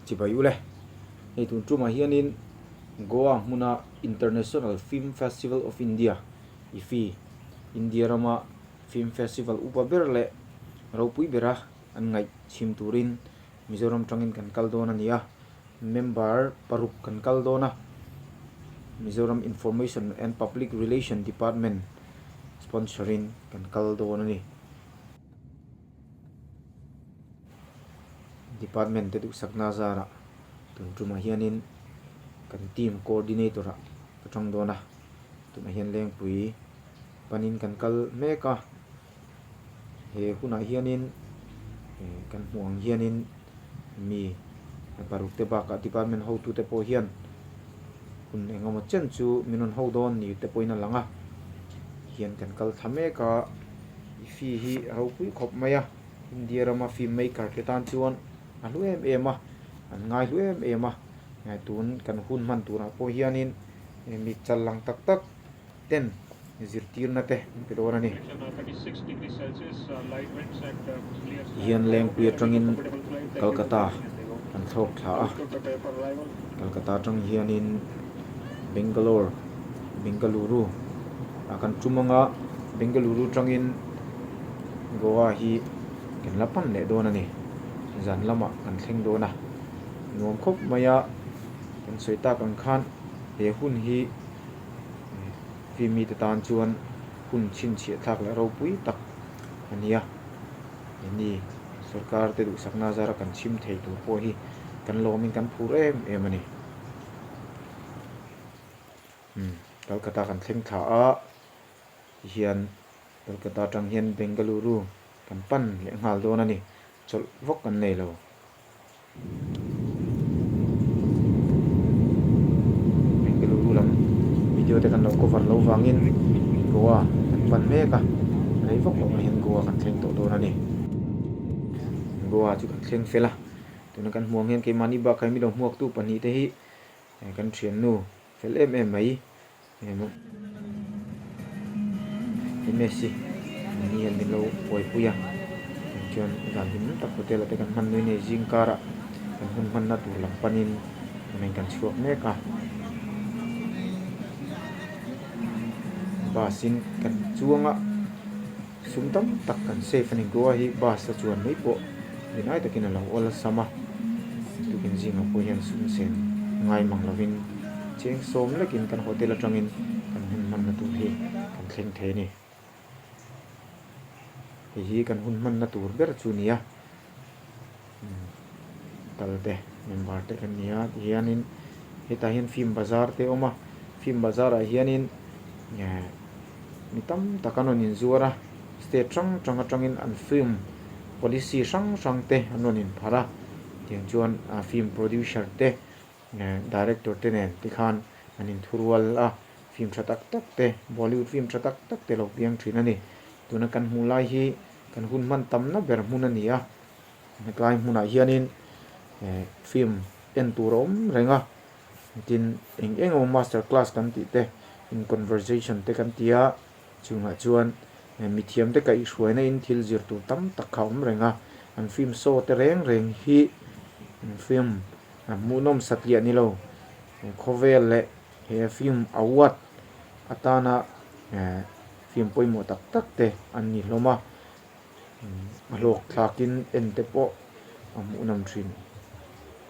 Chibai ule. Hei tun tumah hianin Goa hmuna International Film Festival of India, IFFI, India rama film festival upa ber leh ropui bera an ngaih chhim turin Mizoram tangin kan kal dawn a ni a. Member paruk kan kal dawn a, Mizoram Information and Public Relation Department sponsor in kan kal dawn a ni. Department te duhsakna zarah tun tumah hianin kan team coordinator ah ka tang dawn a, tunah hian Lengpui panin kan kal mek a, he hunah hianin kan hmuh ang hianin mi paruk te bakah department hotute pawh hian hun eng emaw chen chu min rawn ho dawn ni te pawhin a lang a, hian kan kal thla mek a, i fee hi a ropui khawp mai a, India rama film maker te tan chuan a hlu em em a, an ngai hlu em em a, tun kan hun hman turah pawh hianin mi chal lang tak tak ten zirtirna te an pe dawn a ni. Tihian Lengpui atangin Calcutta an thlawk thla a, Calcutta atang hianin Bangalore, Bengaluru ah kan tum anga Bengaluru atangin Goa hi kan la pan leh dawn a ni. Zan lamah kan thleng dawn a, nuam khawp mai a, kan sawi tak ang khan he hun hi. Fimite tan chuan hun chhinchhiah thlak leh ropui tak a ni a, keini sorkar te duhsakna zara kan chhim thei tur pawh hi kan lawmin kan phur em em a ni. Umm Calcutta kan thleng thla a, tihian Calcutta atang hian Bengaluru kan pan leh nghal dawn a ni, chawlh vak kan nei lo. Bengaluru lam video te kan lo cover loh vangin Goa kan pan mek a, rei vak loh ah hian Goa kan thleng tawh dawn a ni. Goa chu kan thleng fel a, tuna kan hmuh ang hian keimahni bakah hi mi lo hmuaktu pahnihte hi kan thiannu fel em em mai. Messi ni hian min lo buaipui a chuan zan hlim tak hotel ah te kan hman nui nei zing karah kan hun hmanna tur lam panin tunah kan chhuak mek a bus in kan chuang a. Sum tam tak kan save a ni. Goa hi bus a chuan mai pawh rinai takin a lo awlsam a, tukin zingah pawh hian sum sen ngai mang lovin cheng sawm lekin kan hotel atangin kan hun hmanna tur hi kan thleng thei a ni. Hei hi kan hun hmanna tur ber chu a ni a, kal te member te kan ni a tihianin hetah hian film bazar te a awm a, film bazar ah hianin eh. Mi tam tak an rawn inzuar a, state hrang hrang atangin an film policy hrang hrang te an rawn inpharh a, tiang chuan film producer te director te nen tikhan an inthurual a, film tha tak tak te Bollywood film tha tak tak te lo piang thin a ni. Tuna kan hmuh lai hi kan hun hman tamna ber hmun a ni a, hetlai hmunah hianin film en tur a awm reng a. Tin, eng eng emaw master class kan tih te, in conversation te kan ti a, chungah chuan mithiam te kaihhruaina in thil zir tur tam tak kha a awm reng a, an film show te reng reng hi film hmuhnawm satliah ni lo, khawvel leh he film award atana film pawimawh tak tak te an ni hlawm a. A hlawk thlakin en te pawh a hmuhnawm thin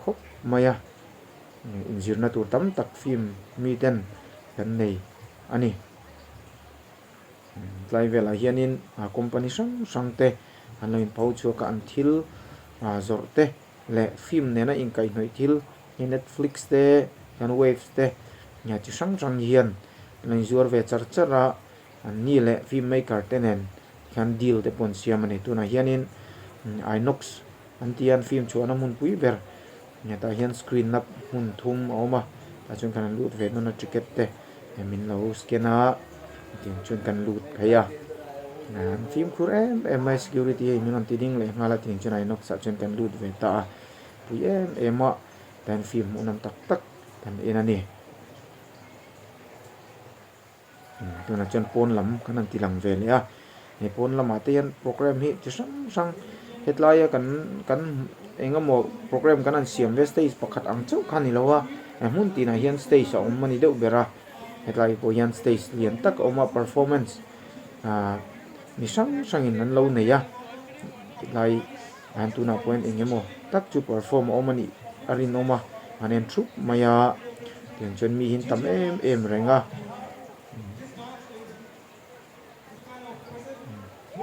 khawp mai a, inzirna tur tam tak film mi ten kan nei a ni. Tlai velah hianin company hrang hrang te an lo inpho chhuak a, an thil zawrh te leh film nena inkaihhnawih thil hi Netflix te hian Waves te chi hrang hrang hian an lo inzuar ve char char a. An ni leh film maker te nen hian deal te pawh an siam a ni. Tunah hianin Inox an ti a, an film chhuahna hmunpui ber hetah hian screen na hmun thum a awm a, tah chuan kan han lut ve dawn a ticket te min lo scan a, tiang chuan kan lut phei a. An fimkhur em em mai security hei min rawn ti ding leh nghal a tiang chuan Inox ah chuan kan lut ve ta a, pui em em a, tah hian film hmuhnawm tak tak kan en a ni. Tunah chuan pawn lam kan han ti lang ve leh a, he pawn lamah te hian programme hi chi hrang hrang hetlaia kan kan eng emaw programme kan han siam ve stage pakhat ang chauh kha a ni lo a hmun tinah hian stage a awm a ni deuh ber a hetlai pawh hian stage lian tak a awm a performance ah mi hrang hrangin an lo nei a tilai ah hian tunah pawh hian eng emaw tak chu perform a awm a nih a rinawm a an en thup mai a tiang chuan mi hi an tam em em reng a.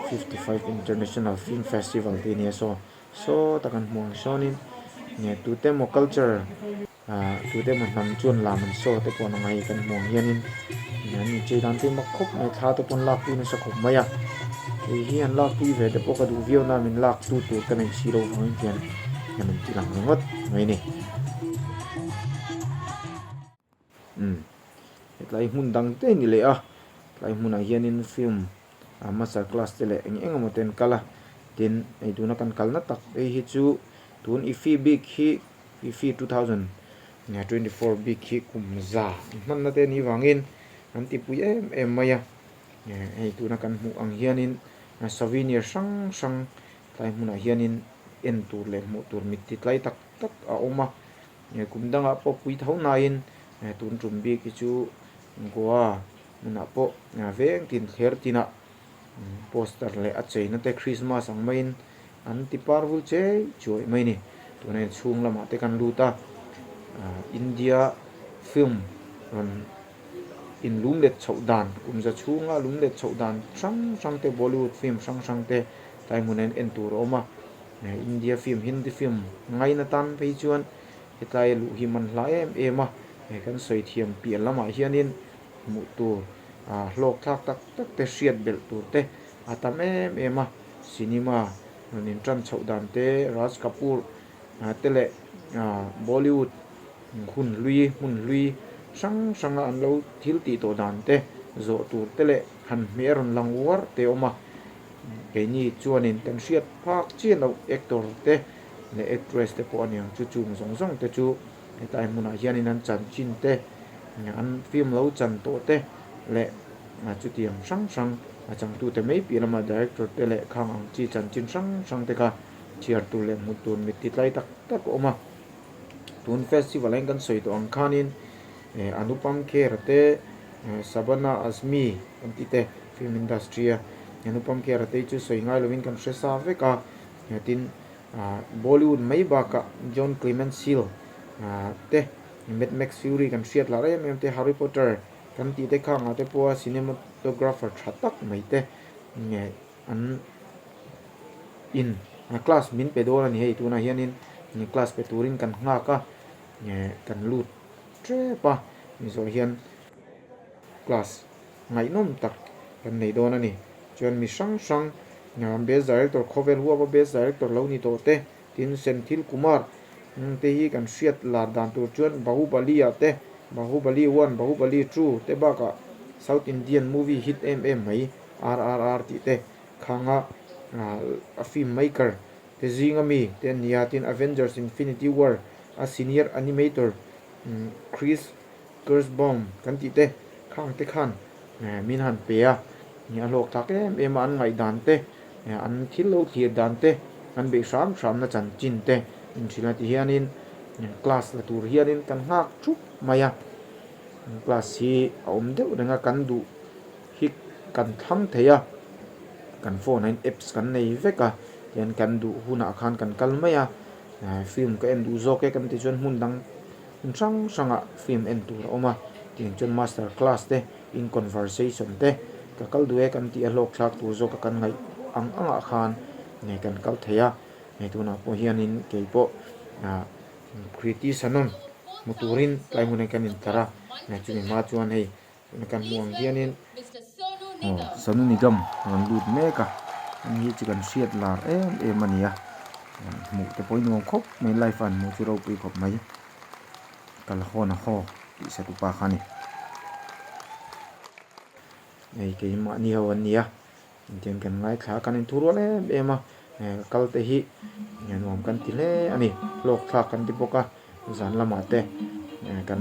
55 International Film Festival tih a ni a saw saw tak an hmuh ang sawnin nge tute emaw culture ah tute emaw hnam chuan lam an saw te pawh an ang a hei kan hmuh ang hianin an inchei dan te hi mak khawp mai thla te pawh an lakpui nasa khawp mai a hei hi an lakpui ve te pawh ka duh viau na min lak tu tur ka neih si loh vangin hian kan rawn ti lang ringawt mai a ni. Umm hetlai hmun dang te ni leh a tlai hmunah hianin film ah master class te leh eng eng emaw te an kal a tin hei tuna kan kalna tak phei hi chu tun ifi bik hi ifi 2024 bik hi kum za an hmanna te anih vangin an tipui em em mai a hei tuna kan hmuh ang hianin souvenir hrang hrang tlai hmunah hianin en tur leh hmuh tur mit ti tlai tak tak a awm a. Kum dangah pawh pui tho naiin tun tum bik hi chu Goa hmunah pawh veng tin thler tinah poster leh a cheina te Christmas ang maiin an ti par vul chei chuai mai a ni. Tuna inchhung lamah te kan lut a, India film rawn inlum let chhoh dan kum za chhunga lum let chhoh dan hrang hrang te Bollywood film hrang hrang te tlai hmunah hian en tur a awm a. India film Hindi film ngaina tan phei chuan hetlai luh hi man hla em em a he kan sawi thiam piah lamah hianin hmuh tur ah hlawk thlak tak tak te hriat belh tur te a tam em em a cinema rawn in tan chhoh dan te Raj Kapoor te leh ah Bollywood hun hlui hmun hlui hrang hrang a an lo thil tih tawh dan te zawh tur te leh han hmeh a rawn lang uar te a awm a. Keini chuanin kan hriat phak chiah loh actor te leh actress te pawh a niang chu chung zawng zawng te chu hetlai hmunah hianin an chanchin te an film lo chan tawh te leh chutiang hrang hrang a changtute mai piah lama director te leh khang ang chi chanchin hrang hrang te kha chhiar tur leh hmuh tur mit ti tlai tak tak a awm a. Tun festival ah hian kan sawi tawh ang khanin Anupam Kher te Shabana Azmi kan tih te film industry a Anupam Kher te hi chu sawi ngai lovin kan hre sa vek a tin Bollywood mai bakah John Clement Seal te Mad Max Fury kan hriat lar em em te Harry Potter kan tih te khangah te pawha cinematographer tha tak mai te an in class min pe dawn a ni hei tunah hianin class pe turin kan nghak a kan lut tep a ni zawh hian class ngaihnawm tak kan nei dawn a ni chuan mi hrang hrang best director khawvel huapa best director lo ni tawh te tin Senthil Kumar te hi kan hriat lar dan tur chuan Bahubali ah te Bahubali one Bahubali two te bakah South Indian movie hit em em mai RRR tih te khanga a film maker te zinga mi te an ni a, tin Avengers Infinity War a senior animator Chris Kirschbaum kan tih te khang te khan min han pe a, a hlawk thlak em em a, an ngaihdan te, an thil lo thlir dan te, an beih hram hramna chanchin te inhrilh a ti hianin class la tur hianin kan nghak thup mai a, class hi a awm deuh reng a kan duh. hi kan thlang thei a, kan phone ah hian apps kan nei vek a, tihian kan duh hunah khan kan kal mai a, film ka en duh zawk e kan tih chuan hmun dang hmun hrang hrangah film en tur a awm a, tiang chuan master class te in conversation te ka kal duh e kan tih a hlawk thlak tur zawk a kan ngaih ang angah khan kan kal thei a, hei tunah pawh hianin keipawh ah Kriti Sanon hmu turin tlai hmunah hian kan intlar a, chumi hma chuan hei. Tuna kan hmuh ang hianin aw Sonu Nigam rawn lut mek a heng hi chu kan hriat lar em em a ni a hmuh te pawh hi nuam khawp mai live a an hmuh chu ropui khawp mai kal hawn a haw tih sa tupa kha a ni hei keimahni ho an ni a. Engtiang kan ngaithla a, kan inthurual em em a, kal te hi nuam kan ti hle a ni, hlawk thlak kan ti bawk a, zan lamah te kan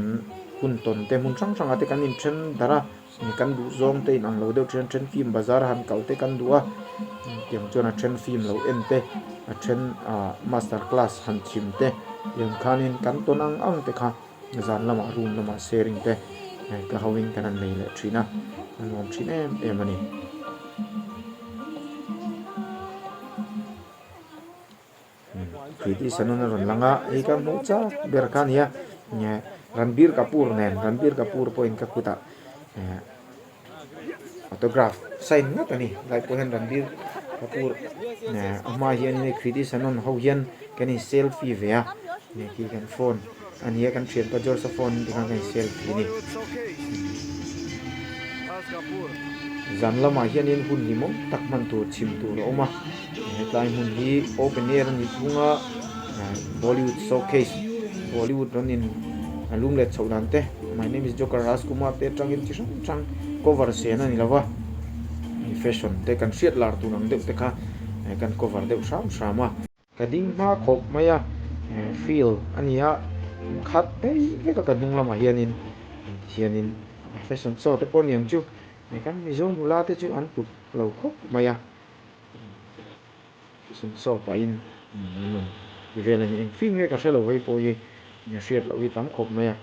hun tawn te hmun hrang hrangah te kan inthen darh a. Kan duh zawng te inang lo deuh then then film bazar a han kal te kan duh a, tiang chuan a then film lo en te a then ah master class han chhim te tiang khanin kan tawn ang ang te kha zan lamah room lamah sharing te ka ho in kan han nei leh thin a, a nuam thin em em a ni. Kriti Sanon a rawn lang a, hei ka hmuh chak ber kha a ni a, Ranbir Kapoor nen, Ranbir Kapoor pawhin ka kutah autograph sign ngat a ni, lai pawh hian Ranbir Kapoor a hmaah hianin hei Kriti Sanon ho hian kan in selfie ve a, khi kan phone a ni a, kan thianpa George-a phone tikhan kan in selfie a ni. Zan lamah hianin hun hlimawm tak hman tur chhim tur a awm a. Hetlai hmun hi open air a nih thung a, Bollywood showcase, Bollywood rawn in a lum let chhoh dan te, My name is Joker Rajkumar te atangin chi hrang hrang cover sen a ni lo va, fashion te kan hriat lar tur ang deuh te kha kan cover deuh hram hram a. Ka ding hma khawp mai a, field a ni a, khat daih vek a ka hnung lamah hianin tihianin fashion show te pawh a ni ang chu, kan Mizo nula te chu an tluk lo khawp mai a. Sum saw pahin an rawn ti vel a ni. Eng fim nge ka hre lo hei pawh hi hriat loh hi tam khawp mai a.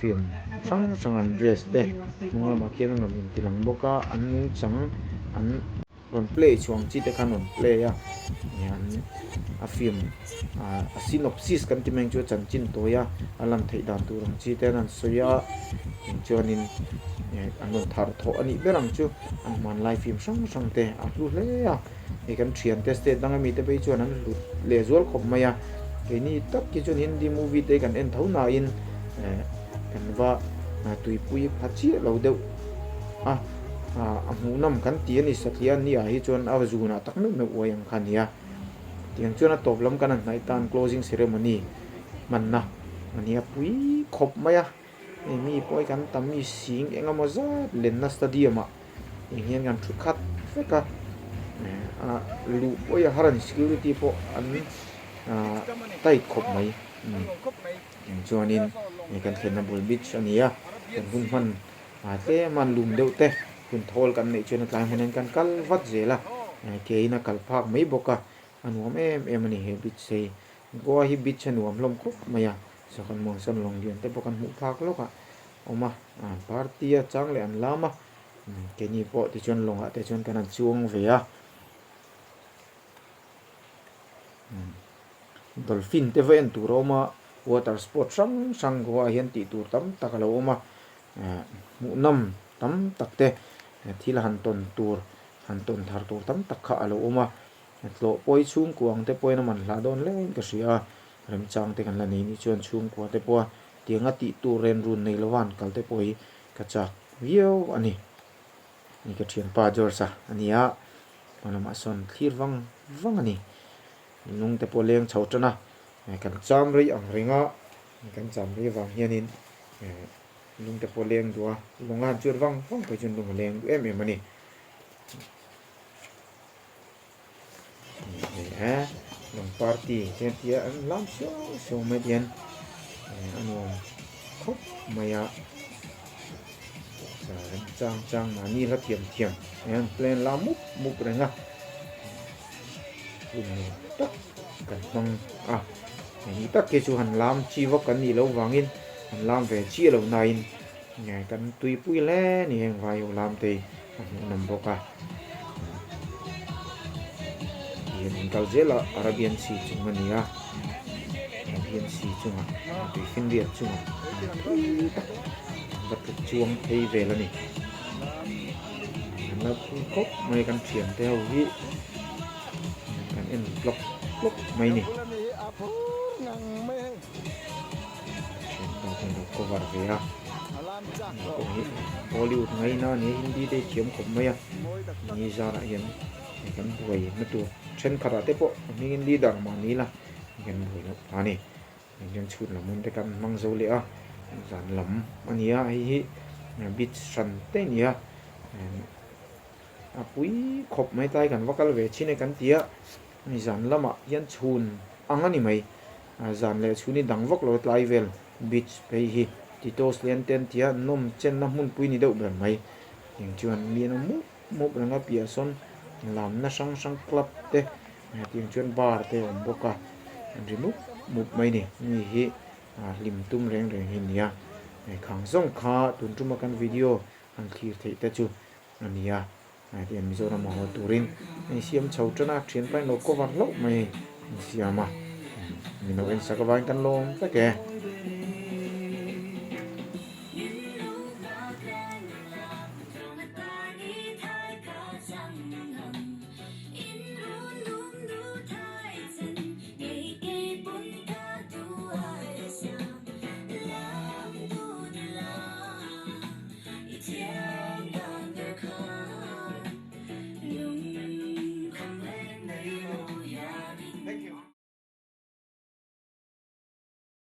Film hrang hrang an dress te hnung lamah khian an rawn inti lang bawk a, an nungchang an. Rawn play chhuang chi te khan rawn play a, a film a synopsis kan ti mai ang chu a chanchin tawi a, a lan theih dan tur ang chi te an rawn sawi a, chuanin an rawn thar thawh a nih ber ang chu an hmanlai film hrang hrang te a hlu hle a, hei kan thiante state danga mite phei chuan an hlut leh zual khawp mai a, keini tak hi chuan Hindi movie te kan en tho nain kan va tuipui pha chiah lo deuh a. A hmuhnawm kan ti a ni satliah a ni ah hi chuan a zunah tak meuh meuh uai ang kha a ni a. Tiang chuan a tawp lam kan han hnaih tan closing ceremony hmanna a ni a pui khawp mai a. Hei mi pawh hi kan tam mi sing eng emaw zat lenna stadium ah eng hian kan thu khat vek a. A luh pawh hi a har a ni security pawh an tight khawp mai. Tiang chuanin hei kan thlenna bul beach a ni a kan hun hman. A tlem a lum deuh te hun thawl kan neih chuan a tlai hmun hian kan kal vat zel a, ke in a kal phak mai bawk a, a nuam em em a ni he beach hi. Goa hi beach a nuam hlawm khawp mai a, saw kan muangsawn lawng lian te pawh kan hmuh phak lawk a awm a, party a chang leh an lam a, keini pawh tichuan lawngah te chuan kan han chuang ve a. Dolphin te va en tur a awm a, water sport hrang hrang Goa ah hian tih tur tam tak a lo awm a. Hmuhnawm tam tak te thil han tawn tur han tawn thar tur tam tak kha a lo awm a, tlawh pawi chhungkua ang te pawhin a man hlah dawn hle in ka hria a, remchang te kan la nei nih chuan chhungkua te pawha tianga tih tur ren run nei lova han kal te pawh hi ka chak viau a ni. Ni ka thianpa George-a a ni a, hma lamah sawn thlir vang vang a ni. Lung te pawh leng chho tan a, kan cham rei ang reng a, kan cham rei avang hianin lung te pawh leng duh a, lung a han chuan vang vang phei chuan lung a leng duh em em a ni. Lung party te an ti a, an lam suau suau mai te hian a nuam khawp mai a, chang chang mahni hla thiam thiam an plan lam mup mup reng a. Hun nuam tak kan hmang a, hemi tak hi chu han lam chi vak kan nih loh vangin han lam ve chiah lo nain kan tuipui hle a ni heng vai ho lam te hi a hmuhnawm bawk a. Tihian in kal zel a Arabian Sea chung a ni a, Arabian Sea chungah tuifinriat chungah thui tak va tluk chuang phei vel a ni. An la phu khawp mai kan thian te ho hi kan en tlawk tlawk mai ni. Thian pa chuan lo cover ve a. Hei pawh hi Bollywood ngaina a ni a Hindi te hi thiam khawp mai a. Ni zarah hian hei kan buai na tur thenkhatah te pawh a hmingin leader mahni la kan buai loh phah a ni. Engtin chhut lam hun te kan hmang zo leh a, zan lam a ni a, hei hi beach hran te a ni a, a pui khawp mai tlai kan va kal ve thin e kan ti a. Hei zan lamah hian chhun ang a ni mai. Zan leh chhun hi dang vak lo tlai vel beach phei hi Titos lian te an ti a, nawm chenna hmunpui ni deuh ber mai. Eng chuan mi an awm mup mup reng a, piah sawn lamna hrang hrang club te tiang chuan bar te a awm bawk a, an ri mup mup mai a ni. Mi hi hlim tum reng reng hi a ni a, khang zawng kha tun tuma kan video han thlir theih te chu a ni a. Hetiang Mizoram a haw turin an insiam chho tan a, thianpa in lo cover hlauh mai an siam a, min lo ensak avangin kan lawm vek e.